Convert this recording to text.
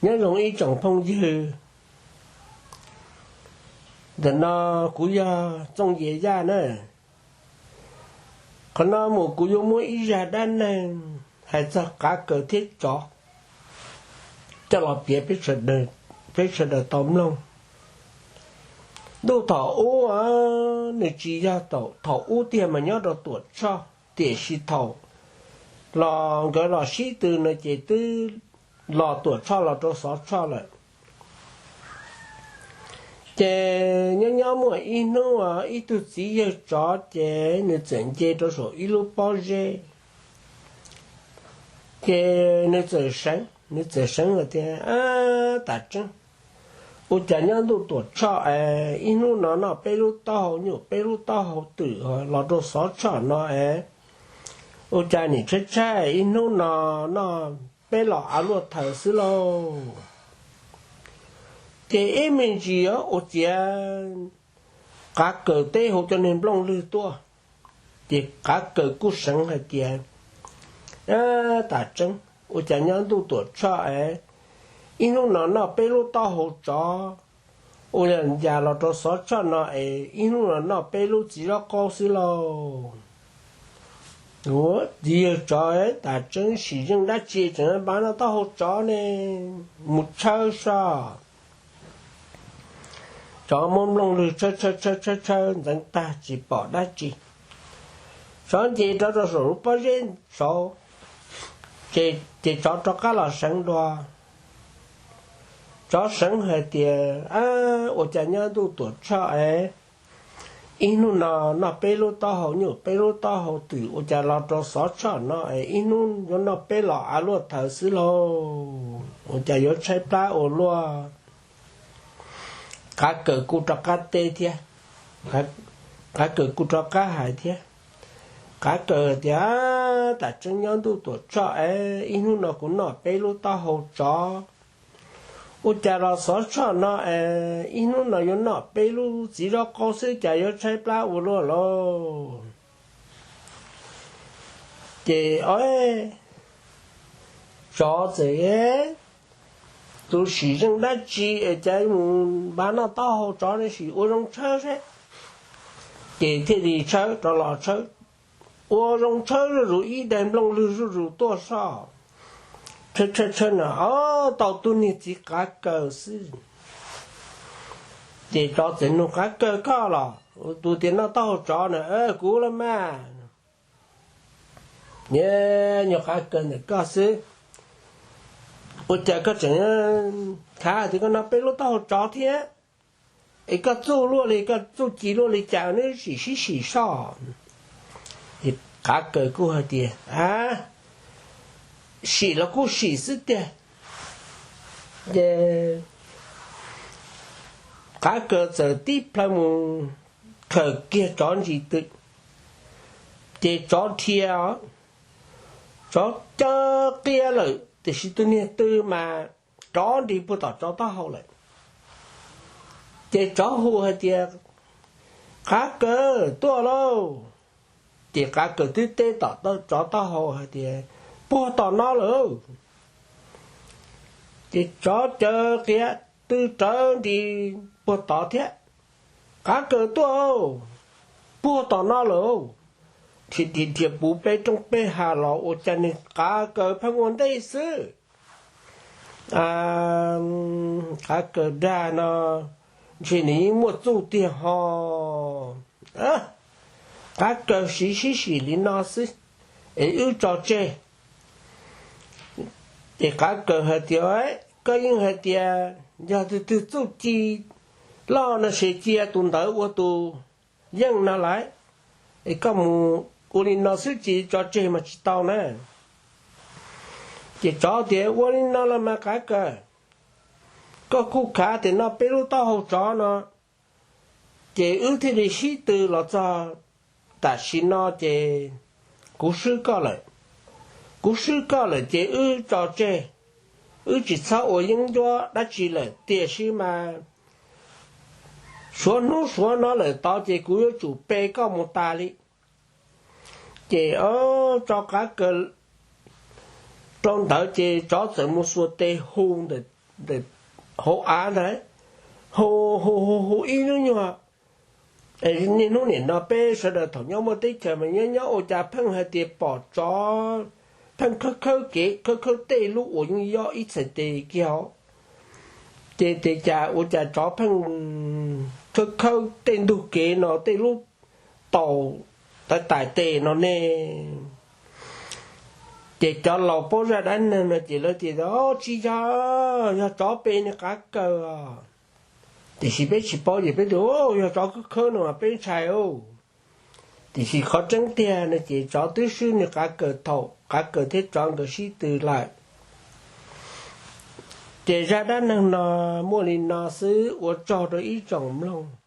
Nyob zoo ib tsoom phooj ywg, ntawm no kuv yog Txooj Yias Yaj na. Qhov no mus kuv yuav muab ib zaj dab neeg hais txog qav kaws thiab tsov coj los piav peb sawv daws tau mloog. Ntuj thaum ub, nws tsis yog thaum ub tiag mas nyob rau Tuam Tshoj, tiam sis thaum los nkawd los sib tw no ces twb los Tuam Tshoj los rau Xov Tshoj lawm. Ces nyob nyob muaj ib hnub ib tug txiv yawg tsov ces nws txawm nce rau saum ib lub pob zeb, ces nws txawm seev, nws txawm seev hais tias, Ab, tas tseeb, ua cas nyob ntuj Tuam Tshoj es ib hnub no noj peb lub taub hau nyuj peb lub taub hau twm, los rau Xov Tshoj no es ua cas nim tshaib tshaib ib hnub no noj peb los av luaj thaws xwb lauj? Ces ib me ntsis ua ciav qav kaws teb hauv cov niag nplooj lwg tuaj, ces qav kaws kuj seev hais tias, Ab, tas tseeb, ua cas nyob ntuj Tuam Tshoj es ib hnub no noj peb lub taub hau tsov, ua cas los rau Xov Tshoj no es ib hnub no noj peb lub txiv zaub qaub xwb lauj? Ua, txiv yawg tsov, tas tseeb, sim zeej dab tsi tseem npaj noj taub hau tsov ne? Mus tshawb soj. Tsov muab nplooj lwg tshawb tshawb tshawb tshawb tshawb ntxeev tag tsis pom dab tsi. Tsov nce rov rau saum lub pob zeb saud, ces tsov rov qab los seev dua. Tsov seev hais tias, Ab, ua cas nyob ntuj Tuam Tshoj es ib hnub no noj peb lub taub hau nyuj peb lub taub hau twm, ua cas los rau Xov Tshoj no es ib hnub yuav noj peb los av luaj thaws xwb lauj? Ua cas yuav tshaib plab ua luaj? Qav kaws kuj rov qab teb thiab, qav kaws kuj rov qab hais thiab. Qav kaws tias, Tas tseeb, nyob ntuj Tuam Tshoj es ib hnub no kuv noj peb lub taub hau tsov, ua cas los Xov Tshoj no es ib hnub no yuav noj peb lub txiv zaub qaub xwb, cas yuav tshaib plab ua luaj lauj? Ces tsov txawm, Tus sim zeej dab tsi es cas mus npaj noj taub hau tsov ne, sim ua zoo tshawb seb. Ces thiaj li tshawb, rov los tshawb, ua zoo tshawb zuj zus, ib daig nplooj lwg zuj zus tuaj soj. Tshawb tshawb tshawb no, o, tau tus niag txiv qav kaws xwb. Ces tsov txawm nug, Qav kaws koj los? Tus tias noj taub hau tsov na, kuv los mas. Nyuag qav kaws ntawm koj xwb, ua cas koj tseem khav tias koj noj peb lub taub hau tsov thiab? Es koj txuj luaj li, koj txuj ci luaj li cas neb sim sib sim soj? Qav kaws kuj hais tias, A, sim los kuj sim xwb tiag. Ces qav kaws txawm tib plhaw mus khawm kiag tsov ntsis tw, ces tsov dhia, tsov caw qia lawm, tiam sis tus niag tw mas rov nris puag tom tsov taub hau lawm. Ces tsov hu hais tias, Qav kaws, tuaj lauj! Ces qav kaws twb teb tom tsov taub hau hais tias, Puag tom no lawm. Ces tsov caw qia tw rawv nris puag tod thiab, Qav kaws, tuaj! Puag tom no lawm. Dhia dhia puv peb roob peb hav los ua cas nws qav kaws pheej ua ntej xwb. Qav kaws dag no ntshe nws yeej muaj txuj tiag ho. Qav kaws, sim sib sim li no xwb es wb tso tseg. Ces qav kaws hais tias, Koj yeej hais tias yog tus twg txuj ci loj no ces cia tus ntawd ua tus yeej no lauj. Es koj mus ua li no xwb ces tso tseg mas tsis tau na. Ces tsov tias, Ua li no los mas qav kaws, koj kuj khav tias noj peb lub taub hau tsov no, ces wb thiaj li sib tw los txog tam sim no ces kuv swb koj lawm. Kuv swb koj lawm ces wb tso tseg, wb tsis txhob ua yeeb ncuab dab tsi lawm, tiam sis mas suav hnub suav no lawm tod ces kuv yuav tsum pe koj mus tas li. Ces tsov qav kaws rau ntawd ces tsov txawm mus xuas tes hu ntawm ntawm hauv av ntawd, hu hu hu hu ib lub nyuag. Niaj hnub nim no peb sawv daws thaum nyob muaj teb chaws mas nyob nyob ua cas pheej hais tias pom tsov pheej khawb khawb kev, khawb khawb tej lub uas yeej yob ib txhais tes kiag hauv. Ces tias cas ua cas tsov pheej khawb khawb tej ntug kev no, tej lub taus tais tes no ne? Ces cov laus paub zaj dab neeg no ces lawv tias, Tsis yog, yog tsov pe niag qav kaws. Tiam sis peb tsis paub ces peb tias, Yog tsov khawb khawb no mas peb ntshai. Tiam sis qhov tseeb tiag no ces tsov twb swb niag qav kaws thaum qav kaws thiab tsov nkawd sib tw lawm. Ces zaj dab neeg no muaj li no xwb, ua tsaug rau ib tsoom mloog.